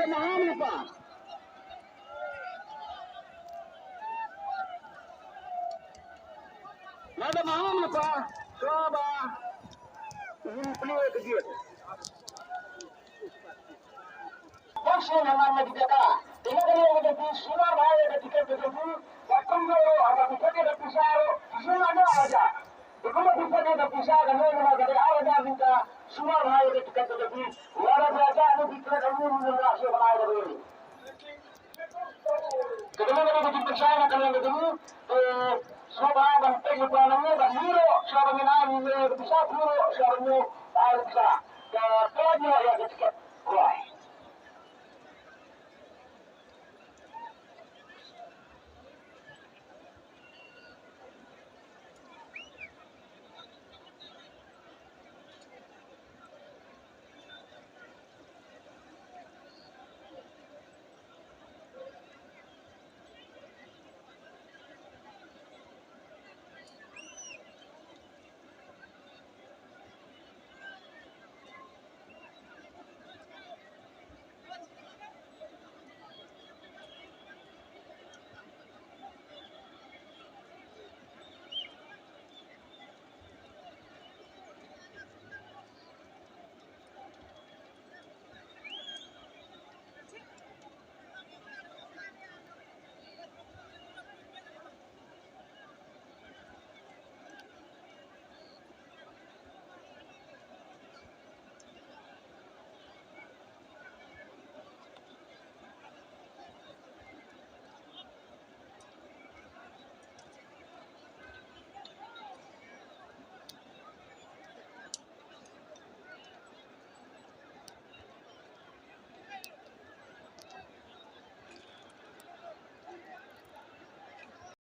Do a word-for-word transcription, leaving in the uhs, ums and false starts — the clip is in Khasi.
Maham lypa. Nada maham lypa. Shuwa ba ngin plie ka gate. Bang sien ha man na ki jaka. Ina ka long ka jati sumar bha ïa ka tiket ka jati. Ka kum jong ro ha ka tiket ka pisa ro. Sumar na aja. Te kumba phi peit ïa ka pisa ka long namar ka dei ar hajar tyngka, sumar bha ïa ka tiket ka jati. Lada phi ïa ka ne phi trei ka mut mynta shuwa ban ai ka dei. Ka dei ka dei ka jingpynshai na ka liang ka jong ngi. Te shuwa ban peit ïa ka nang ne ban liro shuwa ban ngin ai ïa ka pisa liro shuwa ban ai ka pisa. Ka peit ïa ka tiket. Right.